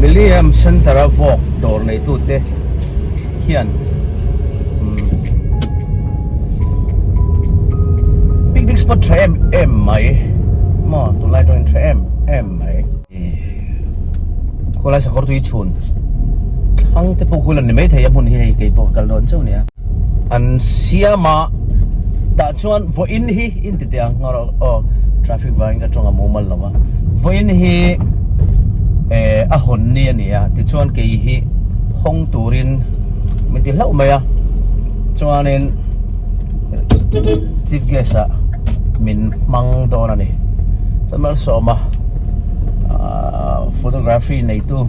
Millennium Centre a vawk dawr neitute hian picnic spot tha em em mai maw tunlai atangin tha em em mai khawlai sakawr tui chhun thlang te pawh khu la ni maithei a hmun hi hei keipawh ka kal dawn chauh nia an siam a tah chuan vawiin hi in ti teh ang aw traffic vangin ka tawng a mumal lo a vawiin hi eh a hawn ni a ni a tichuan kei hi hawng turin min ti hlauh mai a chuanin chief guest ah min hmang dawn a ni chuan malsawma ahh photography neitu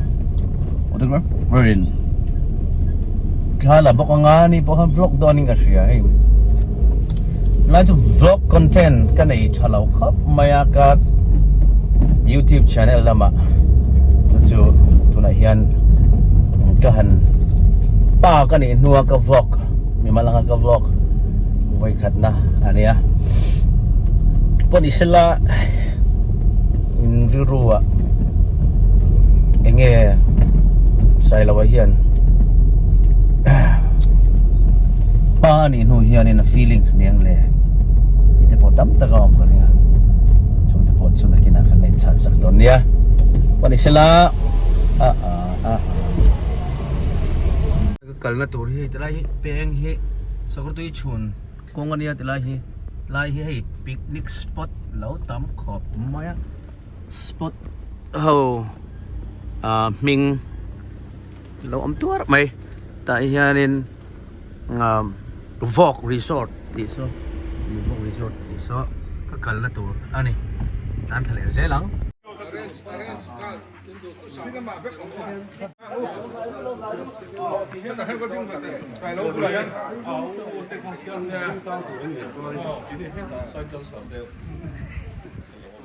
photographer in thla la bawk anga ni pawh khan vlog dawn in ka hria hei tunlai chu vlog content ka nei tha lo khawp mai a ka youtube channel lamah chu chu tunah hian ka han pa ka nih hnua ka vlog mimal anga ka vlog vawikhatna a nia pawh ni sela in rilru ah enge Sailoa hian pa a nih hnu hianin a feelings nen leh tih te pawh tam tak a awm ka ring a chung te pawh chu nakinah kan la inchhan sak dawn nia pawh ni sela a a a ka kalna tur hi hei tilai hi peng hi sakawrtui chhun kawng a nia tilai hi lai hi hei picnic spot lo tam khawp mai a spot ho ah hming lo awm tuar mai tah hianin ah vawk resort tih saw vawk resort tih saw ka kalna tur a ni tan thla leh zel ang.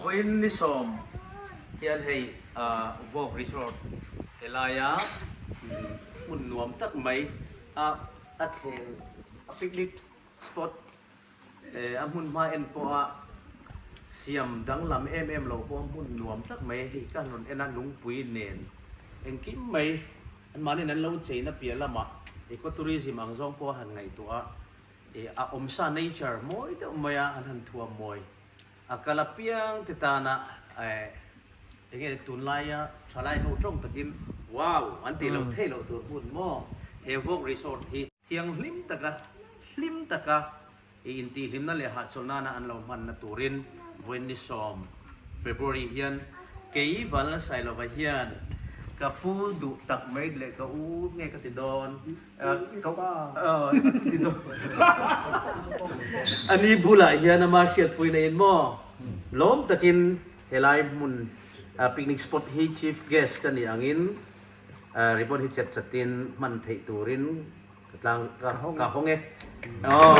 Vawiin ni sawm hian hei Vawk Resort helaia hmun nuam tak mai a a thleng a picnic spot A hmun hma en pawha siam danglam em em lo pawh hmun nuam tak mai hei ka rawn en a, lungpui nen engkim mai anmahniin an lo cheina piah lamah ecotourism ang zawng pawh a han ngaihtuah a, a awmsa nature mawi deuh maia an han thuam mawi a kal apiang te tana enge tunlaia thalai ho tawng takin wow an tih loh theih loh tur hmun maw he vawk resort hi. Thianghlim taka hlim taka i intihhlimna leh hahchawlh nana an lo hmanna turin vawiin ni sawm February hian kei Valna Sailova hian ka pu duh tak mai leh ka u nge ka ti dawn ka ti dawn a ni bulah hian ama hriatpui neiin maw lawm takin helai hmun picnic spot hi chief guest ka nih angin Ribbon hi chep chatin hman theih turin ka tlang ka hawng e. Aw.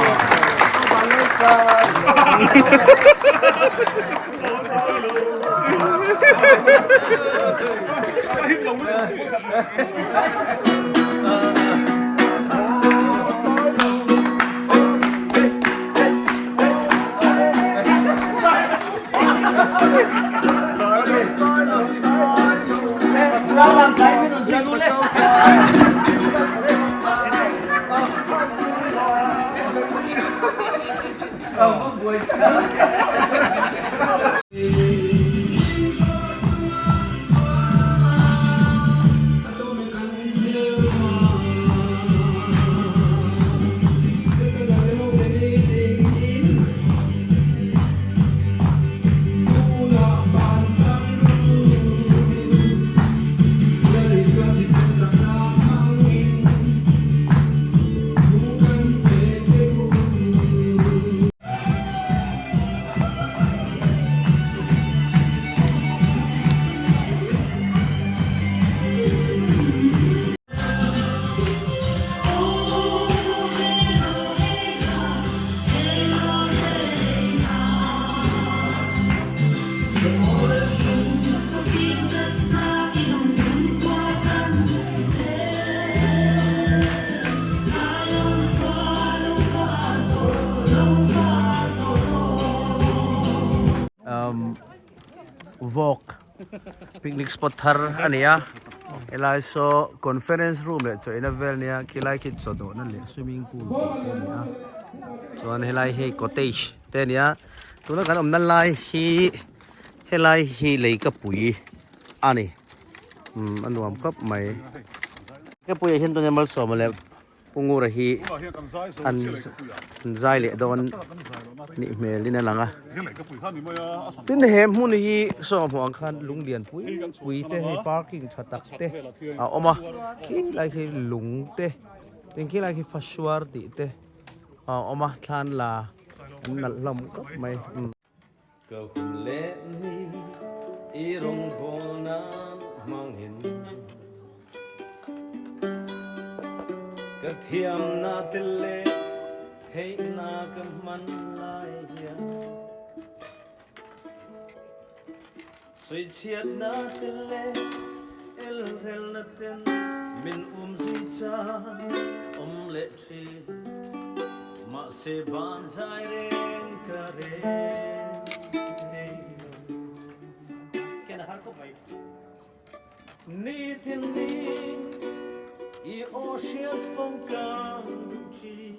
Vawk. Picnic spot thar a ni a helai saw conference room leh chaw eina vel nia khilai khi chaw dawhna leh swimming pool tih te a ni a chuan helai hi cottage te a ni a tuna kan awmna lai hi helai hi lei ka pui a ni umm a nuam khawp mai ka puiah hian tuna malsawma leh Pu Ngura hi an zai leh dawn nih hmelin a lang a. Tin he hmun hi saw hmuh ang khan lung lian pui pui te hei parking tha tak te a awm a khi lai khi lung te tin khi lai khi fasuar tih te a awm a thlan la an nalh hlawm khawp mai. Ka hun leh ni i rawngbâwl nan hmangin Ka thiamna te leh theihna ka hman lai hian Sawichhiatna te leh elrelna ten min um zui chang awm leh thin. Mahse van zai reng ka reng thei lo. Ken a har khawp mai. Nitin ni i aw hriat fo ka duh thin.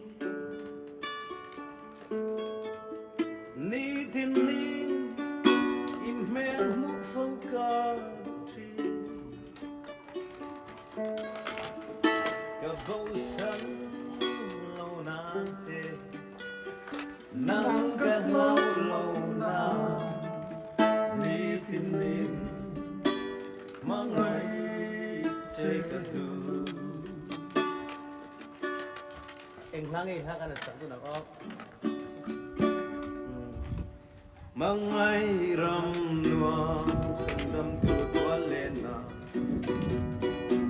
Nitin ni i hmel hmuh fo ka duh thin. Ka bosan lo nan che, nang ka hlau lo na. Nitin ni hmangaih che ka duh. Eng hla nge hla kan han sak dun ang aw. Mangai ram nuam sandam tu tual len na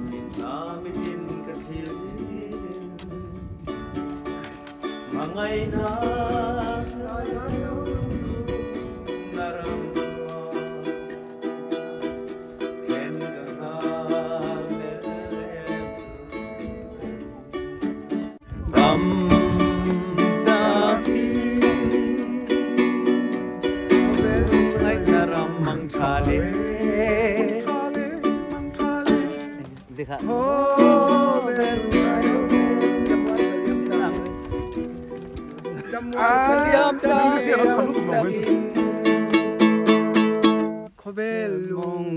Mitna mitin ka thlir thin Mangai na na ram nuam Thlen ka nghal lel Ram takin ngaihna ram mang tha le Khawvel lung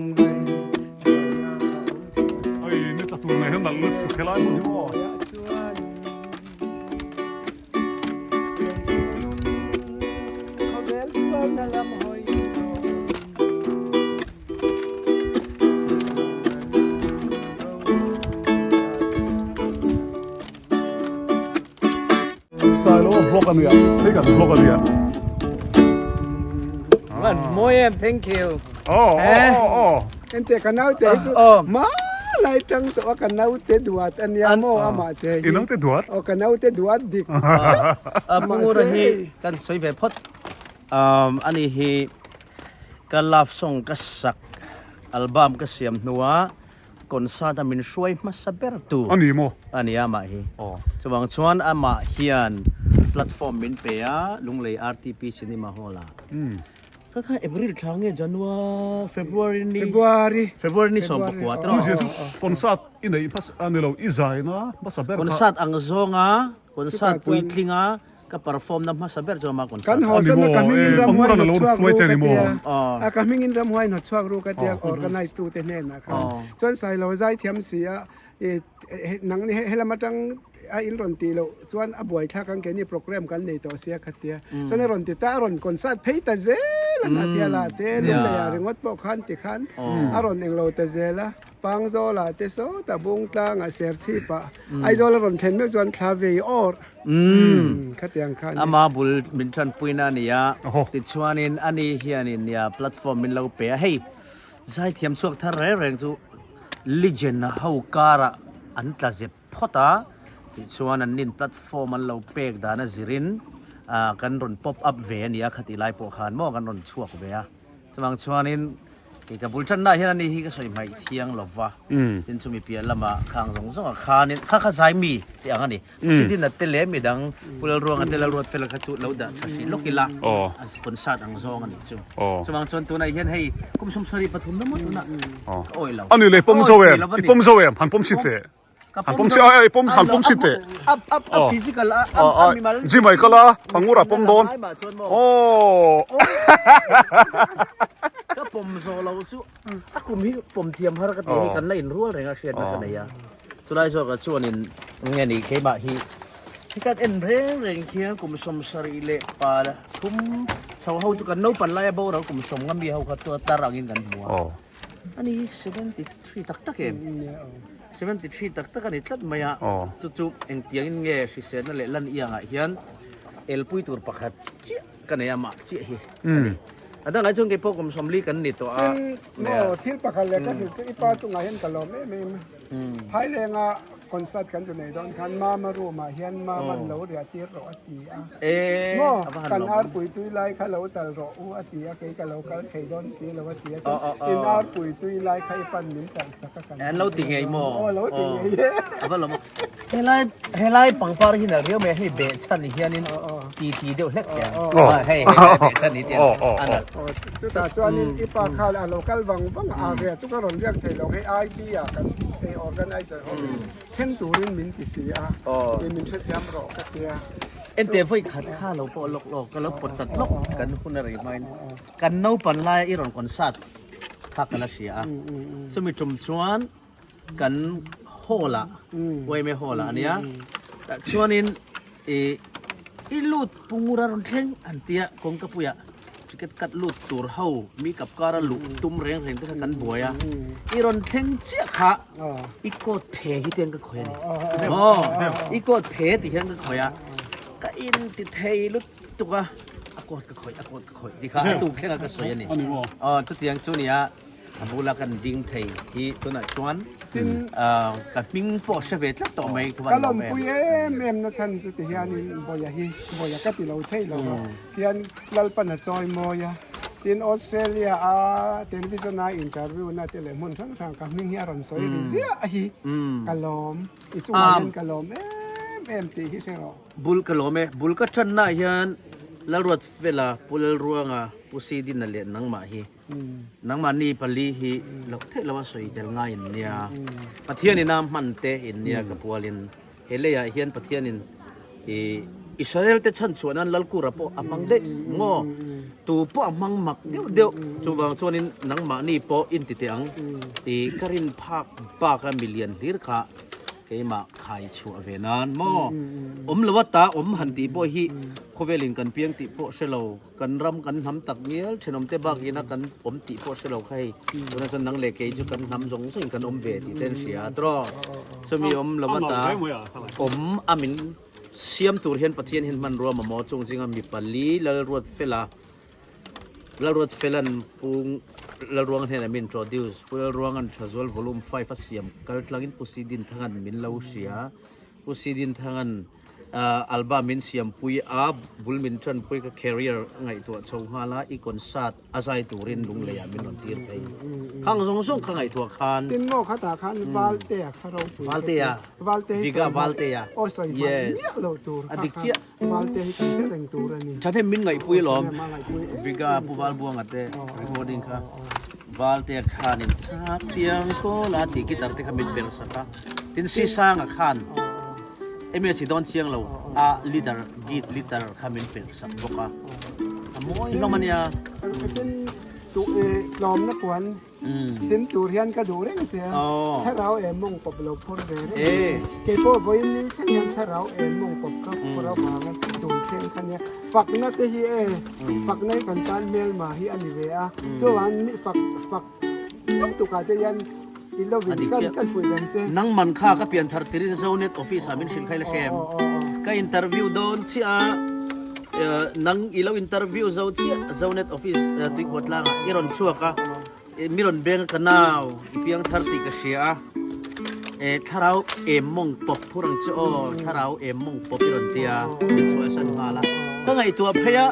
Oi, ni tla tur nei hian nalh lutuk helai hmun hi maw. Sailo vlog ania, hei kan vlog ania. Man mawi em, thank you. Oh, oh, oh. Ente ka naute hi chu ma lai tang tawh a ka naute duat ania maw amah te hi. I naute duat? Aw ka naute duat dik. A Pungura hi kan sawi ve phawt. Ani hi ka love song ka sak album ka siam hnua Concert a min hruai hmasa ber tu A ni maw? A ni amah hi. Chuvang chuan amah hian platform min pe a, Lunglei RTP Cinema Hall ah. Kha kha April thla nge January, February ni? February. February ni 14 tawh. Pu Zia chu concert i neih hmasa a ni lo, i zaina hmasa ber kha. Concert ang zawnga, concert puitlinga Ka perform na hmasa ber chu ama concert. Kan hawsan a ka hmingin ramhuai hnawt chhuak ru ka tia. A ka hmingin ramhuai hnawt chhuak ru ka tia organize tu te hnenah khan. Chuan Sailo zai thiam si a nang ni helam atang a in rawn tih loh chuan a buai thlak ang keini program kan nei tawh sia ka tia. Chuan a rawn ti ta a rawn concert phei ta zel a Hnahthial ah te Lunglei ah ringawt pawh khan ti khan a rawn englo ta zel a. Pangzawl ah te sawtah Bungtlang ah Serchhip ah Aizawl a rawn thlen meuh chuan thla vei awr. Umm. Khatiang kha a ni. Ama bul min tanpuina a ni a, tichuanin ani hianin nia platform min lo pe a, hei zaithiam chhuak thar reng reng chu legend ho karah an tla zep phawt a, tichuan an nin platform an lo pek dan a zirin kan rawn pop up ve a ni a, khatih lai pawh khan maw kan rawn chhuak ve a, chuvang chuanin. Kei ka bul tanna hian ani hi ka sawi hmaih thiang lo va, tin chumi piah lamah khang zawng zawng ah khanin kha kha zai mi tih ang a ni. Sidina te leh midang Pu Lalruanga te Lalruatfela kha chu lo dah tha hrih lawk ila a concert ang zawng a nih chu. Chuvang chuan tunah hian hei kum 73 na maw tunah ka awih lo. Ani leh pawm zo em? I pawm zo em? Han pawm chhin teh. Han pawm chhin ai ai pawm han pawm chhin teh. A physical a a mimal. Gym ai kal a pangura pawm dawn. Aww. Ka pawm zawh lo chu a kum hi pawm thiam har ka ti hei kan la inrual reng a hriatna ka nei a. Chulai zawkah chuanin nge ni keimah hi hi kan en reng reng khian kum 73 chho ho chu kan naupan laia boral kum sawm nga mi ho kha chu a tar angin kan hmu a. Ani hi 73 tak tak em? 73 tak tak a ni tlat mai a. Chu chu engtiangin nge hriselna leh lan iangah hian elpui tur pakhat chiah ka nei a mah chiah hi a ni. A dangah chuan keipawh kum 40 kan ni tawh a. Tin, maw thil pakhat leh ka hrilh chu i pa chungah hian ka lawm em em a. Phailenga concert kan chu nei dawn khan Mama room ah hian Mama'n lo riah tir rawh a ti a. Maw kan arpui tui lai kha lo tal rawh u a ti a, kei ka lo kal thei dawn si lo a ti a. Chuan in arpui tui lai kha i pan min talh sak a kan An lo ti ngei maw? Aw lo ti ngei e. A va lawm a. Helai helai pangpar hi nalh riau mai a, hemi beh chhan hianin ti ti deuh hlek teh ang. Hei helai beh chhan hi tiang a nalh. Chutah chuanin i pa kha a lo kal vang vang a, ria chu ka rawn riak thei lo hei IP ah kan hei organizer ho in then turin min ti si a, i min hrethiam rawh ka tia. Ente vawi khat kha lo pawh lawk lawk ka lo pawt chat lawk kan hun a rei hmain kan naupan laia i rawn concert kha ka la hria a, chumi tum chuan kan hall ah yma hall ah ania tah chuanin ih i lut pungura rawn thleng an tia kawngka puiah ticket cut lut tur ho mi kap kara luh tum reng reng te kha kan buai a i rawn thleng chiah kha i coat phe hi te hian ka khawih a ni maw i coat phe tih hian ka khawih a ka in ti thei lutuk a a coat ka khawih a coat ka khawih tih kha a tuk thleng a ka sawi a ni aw chutiang chu nia. A bula kan ding thei hi tunah chuan ka hming pawh hre ve tlat tawh mai ka van lawm em. Ka lawmpui em em na chhan chu ti hianin Bawia hi Bawia ka ti lo thei lo a, tihian Lalpan a chawi mawi a, tin Australia a television a interview na te leh hmun hrang hrang ka hming hi a rawn sawi ri ziah hi ka lawm, i chungah hian ka lawm em em tih hi hre rawh. Bul ka lawm e, bul ka tannaah hian Lalruatfela, Pu Lalruanga, Pu Sidina leh nangmah hi. Nangmahni pali hi loh theih lo a sawi tel ngai in nia. Pathian in a hman te in nia ka pual in he lei ah hian Pathian in i Israel te chhan chhuah nan Lalkura pawh a hmang daih maw? Tu pawh a hmang mak deuh deuh chuvang chuan in nangmahni pawh in ti teh ang i ka rin phak bak a milian hlir kha keimah khai chhuah ve nan maw? Awm lo a ta awm han tih pawh hi khawvel in kan piang tih pawh hre lo. Kan ram kan hnam tak ngial thenawmte bakina kan awm tih pawh hre lo kha hei tunah chuan nang leh kei chu kan hnam zawng zawngin kan awm ve tih te an hria a tawh chumi awm lo ata awm a min siam tur hian Pathian hian hmanrua mamawh chung zinga mi pali Lalruatfela Lalruatfela'n Pu Lalruanga hnenah min introduce Pu Lalruanga'n Thazual Volume 5 a siam kal tlangin Pu Sidinthanga'n min lo hria Pu Sidinthanga'n Alba min siampui a, bul min tanpui ka career a ngaihtuah chho nghal a, i concert a zai turin Lungleiah min rawn tir phei. Khang zawng zawng kha ngaihtuah khan. Tin maw khatah khan Valtea kha ropui ka ti. Valtea. Valte hi Viga Valtea. Aw sawi hman miah lo tur kha kha Valte hi kan hre reng tur a ni. Thahnem min ngaihpui alawm. Viga Pu Valbuanga te recording kha Valtea khanin chak tiang kawl a tih guitar te kha min per sak a. Tin Sisanga khan. Emi a chi dawn chiang lo a leader git leader kha min pelh sak bawk a a mawi hlawm a nia. Tin tu e tlawm na puan sim tur hian ka duh reng che a thlarau em mawng pawp lo phur ve reng che kei pawh vawiin ni thleng hian thlarau em mawng pawp ka phur avanga tun thleng kha nia fakna te hi e fakna hi kan tan hmelma hi a ni ve a chuan fak fak Tluk tukah te hian i lo in kan kan fuih reng che. Nangman kha ka pian thar tirin Zonet office ah min hrilh kha i la hrem. Ka interview dawn chiah a, nang i lo interview zo chiah Zonet office tuikhuah tlangah i rawn chhuak a, mi rawn beng a ka nau i piang thar tih ka hria a, thlarau em mawng pawp phur ang che aw, thlarau em mawng pawp i rawn ti a, min chhuah san nghal a. Ka ngaihtuah phei a,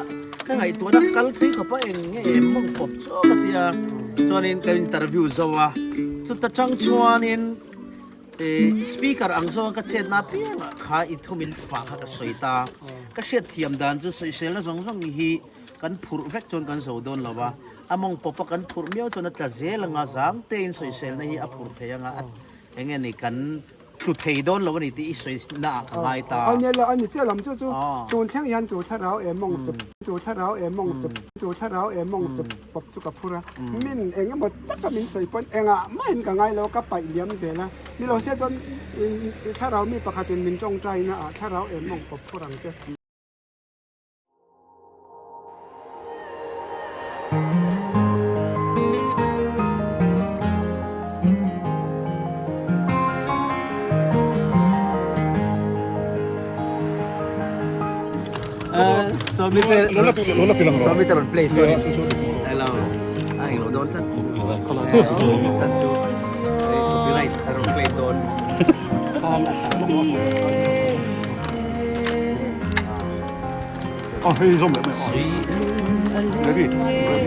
ka ngaihtuahna kal thui khawp a eng nge em mawng pawp chu ka ti a. Chuanin ka interview zo a, chuta tang chuanin speaker ang zawnga ka chetna apiangah kha i thumin fa kha ka sawi ta. Ka hriatthiam dan chu sawiselna zawng zawng hi kan phurh vek chuan kan zo dawn lo a, a mawng pawpa kan phurh miau chuan a tla zel anga zang tein sawiselna hi a phurh thei anga eng nge ni kan Tlu thei dawn lo a ni tih i sawi na ah ka ngai ta. A nia lo, a ni chiah lam chu chu tun thleng hian chu thlarau em mawng chawp chu thlarau em mawng chawp chu thlarau em mawng chawp pawp chu ka phur a, min eng emaw taka min sawi pawn engah mahin ka ngai lo, ka paih liam zel a, ni lo sia chuan thlarau mi pakhatin min tawngtai na ah thlarau em mawng pawp phur ang che. Sawmi te rawn play sawi hello a englo dawn tlat chan chu copyright a rawn play dawn. A hei zawm leh mai a. Ready ready.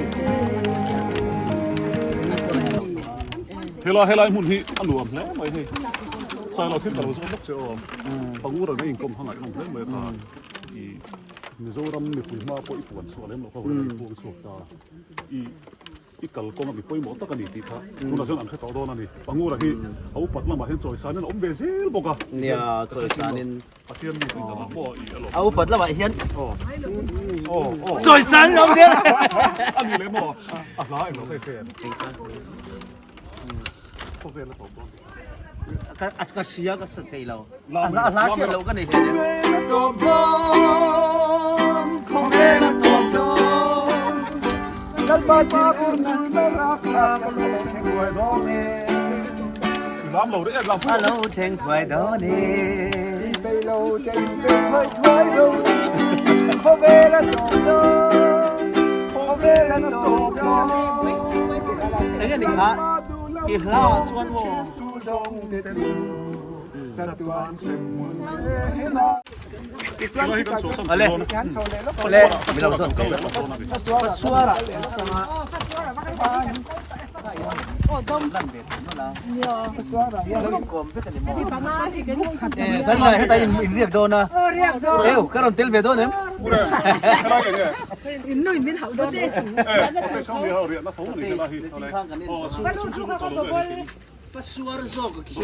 Helai helai hmun hi a nuam hle mai hei. Sailo thil ka lo zawm bawk che aw. Pangur an a inkawm hmangaih nawm hle mai kha. I Mizoram mipui hma pawh i puan chhuah lem loh kha vawiin i puang chhuak ta. I I kal kawng a mi pawimawh tak a ni tih kha tunah chuan an hre tawh dawn a ni. Pangura hi a upat lamah hian chawisanin a awm ve zel bawk a. Nia, chawisanin. Pathian mi tih takah pawh i a lawm. A upat lamah hian aw aw aw chawisanin a awm zel. A ni leh maw? A hla englo hei hei em? Khawvel a tawp dawn tih kha. Ka hria ka sa thei lo. A hla hriat loh ka nei thei em? Khawvel a tawp dawn, khawvel a tawp dawn. Lalpa thil ur nan ber a kha ka lo thleng thuai dawn e. Lam lo reh lam A lo thleng thuai dawn e. Inpeih lo te inpeih thuai thuai lo khawvel a tawp dawn, khawvel a tawp dawn. Enge ni kha i hla chuan maw? Ale le mi lo zawt Fasuara Zan heta in riak dawn a eu ka rawn tel ve dawn em Fasuar zawk khi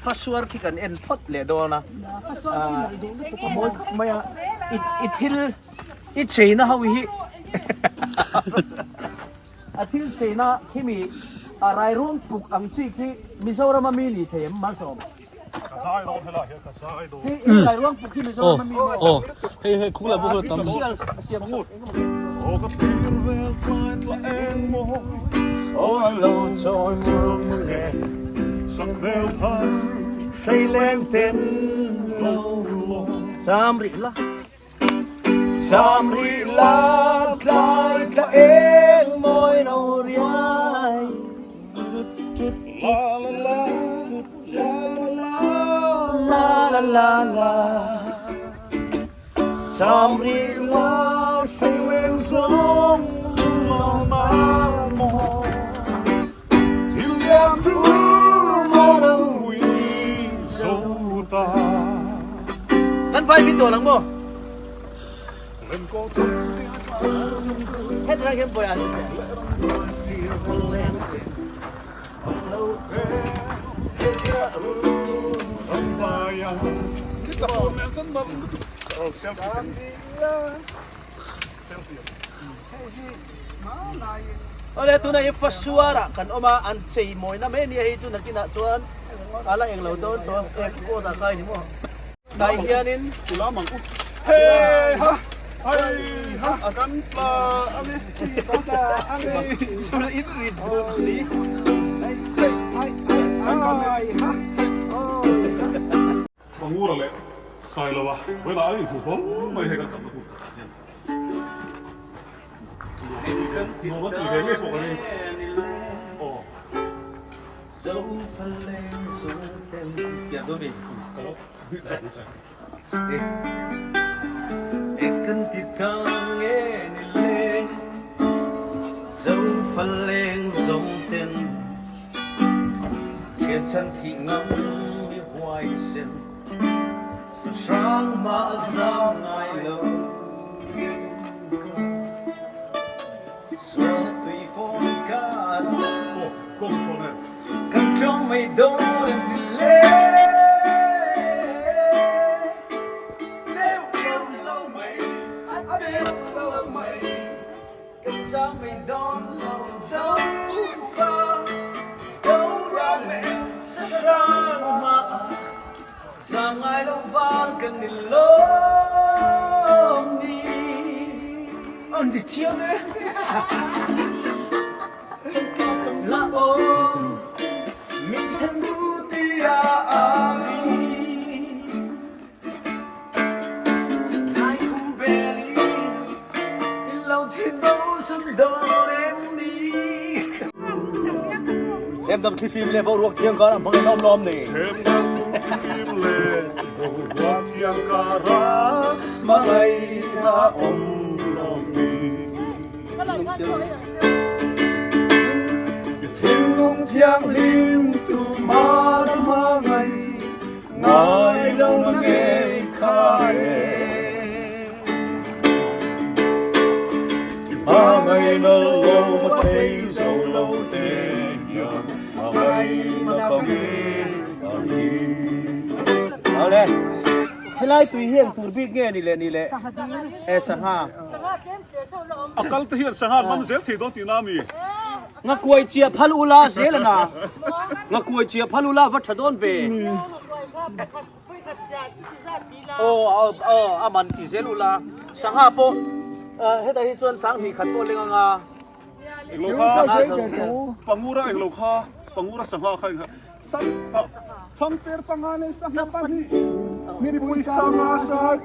Fasuar khi kan en phawt leh dawn a a mawi khawp mai a i thil i cheina ho hi a thil cheina khimi a rairuang puk ang chi khi Mizoram a mi ni thei em Malsawm? Ka zai dawn helai hian ka zai dawn. Hei i rairuang puk hi Mizoram a mi maw? Aw hei hei khung lah pawh tam. Aw ka thlir vel tlai tla eng maw. Aw an lo chawi chhung nge. Sak hmel thar. Hrei leng ten lo cham rih la. Cham rih la tlai tla eng mawi no riai. La la la la la la la la la. Cham rih la hrei leng zawng lo mar maw. Thil liam tur maw lo ui zo ta. Kan vai min dawl ang maw? Het lai hian bawi ah Awle tunah hi Fasuar ah kan awm a, an chei mawina mai ania hei chu nakinah chuan a la englo dawn tawh a, ek pawh dah kai ni maw. Tlai hianin Hei ha hei ha kan tla a ni kan tla a ni Sul in rit dun si. Hei hei hei hei ha. Pangura leh Sailova vawilah an inhmu hlawl mai hei kan kalna hmun pakhat hian nuam an ti ve ngei pawh ka ring. Aw. Faleng zawng ten Thian chhan thih ngam i huaisen Sahrang mah zam ngai lo Sualna tui fawn kar Kan tlawm mai dawn an ti le Deuh lo mai a deuh lo mai Kan zam mai dawn lo zo fa Boral leh sahrang hma Zam ngai lo val kan ni lawm ni. An ti chiang e. La awm min chhan duh tia a ri. Nai khum bel in lo chhin bo san dawn em ni. Chhem dam thlifim le boruak thiang kar a hmang in awm lawm ni. Chhem dam thlifim le boruak thiang kar a hmangaih a awm lawm ni. Thinlung thianghlim tumah hmangaih ngai lo na ngei kha e. I hmangaih na lo ma thei zo lo te hian hmangaih na ka ngei a ni. Awle, helai tui hi eng tur bik nge ni le ni le? E sangha. A kal te hian sangha an man zel thei dawn tihna a mi? Ngakuai chiah phal ula zel a na. Ngakuai chiah phal ula va tha dawn ve. Aw aw a man ti zel ula. Sangha pawh hetah hi chuan sanghnih khat pawh leng anga. Englo kha pangura englo kha pangura sangha kha engkha sang changper panga nei sangha pahnih mipui sangha hrai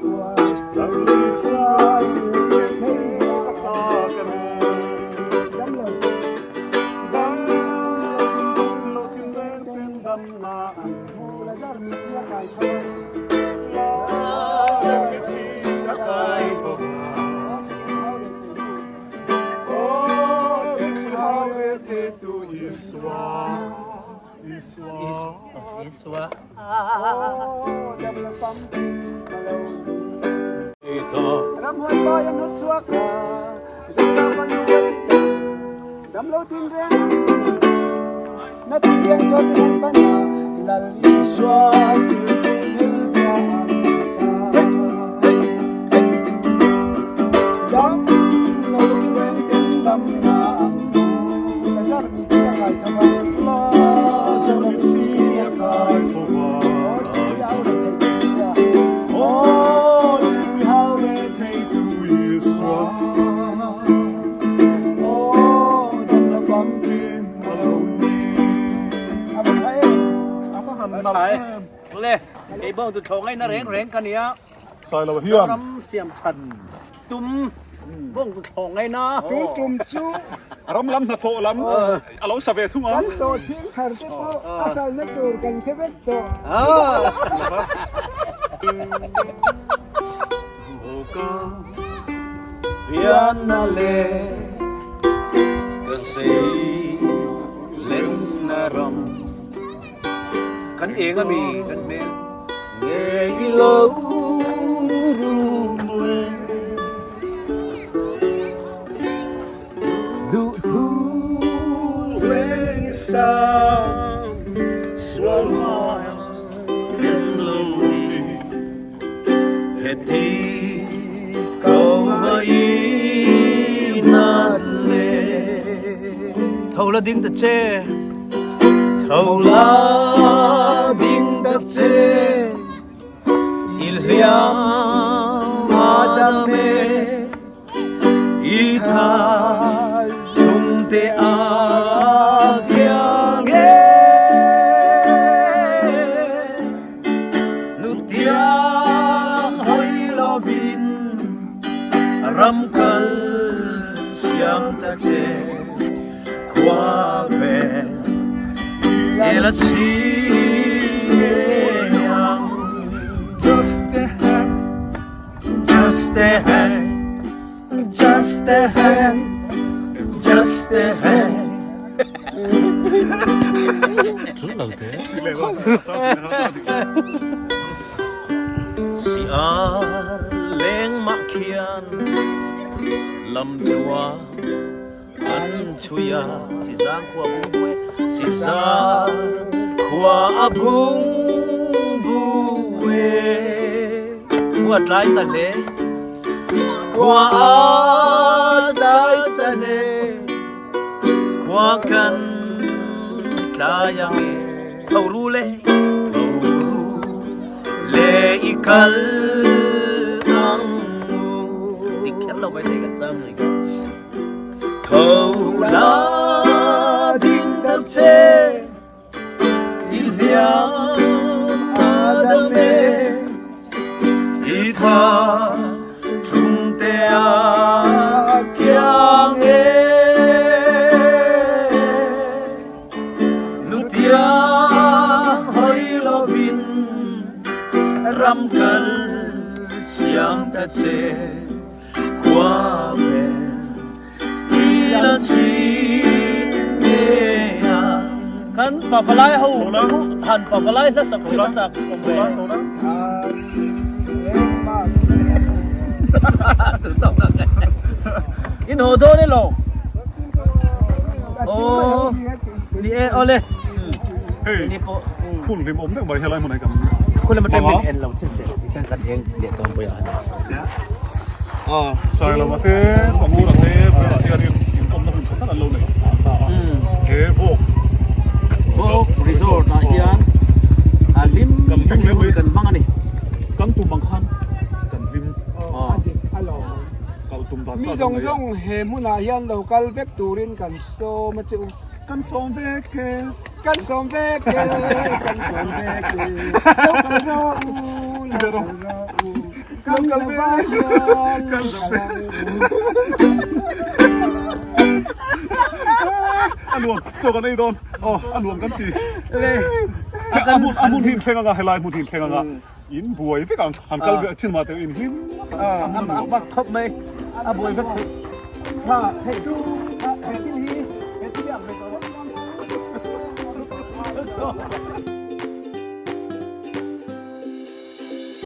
Kei bawng tu thlawh ngaihna reng reng ka nia. Sailo hian. Ram siam chhan tum bawng tu thlawh ngaihna. Tu tum chu. Ram lam hnathawh lam a lo sa ve thung ang. Kan saw thing thar te pawh a hlalna tur kan hre vek tawh. Pianna le ka sei lenna ram. Kan eng a mi kan hmel ngei lo rum le duh thu leng sang sual vai em lo ni heti ko vai nat le tho la ding ta che. Tho la ding ta che i hliam a dam e i tha chung te a kiang e nu tiang hoi lovin ram kal siam ta che. Khua ve i la chi ang. Just a hand, just a hand, just a hand, just. Si ar leng mah khian lam tua an chui a si zang khua bung bu e si zang khua a bung bu e khua tlai ta hle khua a tlai ta hle khua kan tlai ang e tho ru le tho ru le i kal ang u dik kher lo mai thei kan chang zui ka tho la ding tak che i hliam a dam e i tha chhungte a kiang e Nutia hawi lovin ram kal siam ta che khua ven i la chin nge a. Kan pavalai ho han pavalai hla sak hi ka chak awm ve. In haw dawn elaw? Aw ni e awle Hei ni pawh hun hlim awm deuh mai helai hmun ah hian kan Khul lama tang min en lo chin teh tikhian kan eng leh dawn pawh a ni aw Sailova te Pangura te bulah hianin inkawmna hun tha tak an lo nei ta a he vawk Vawk resort ah hian a hlim takin hun kan hmang a ni kan tum ang khan kan hlim A dik alawm. Kal tum dan Mi sa zawng zawng he hmunah hian lo kal vek turin kan sawm a che u. Kan sawm vek e. Kan sawm vek e, kan sawm vek e. Lo kal rawh u, lo kal rawh u. Kan kal vek hian lo kal ang u. A nuam, chaw kan ei dawn. Aw, a nuam kan ti. A hmun, a hmun hi in thleng anga, helai hmun hi in thleng anga. In buai vek ang, han kal ve chin mah teh in hlim a bak khawp mai, a buai vek theih. Tha hei chu he thil hi he thil hi ang ve tawh lo.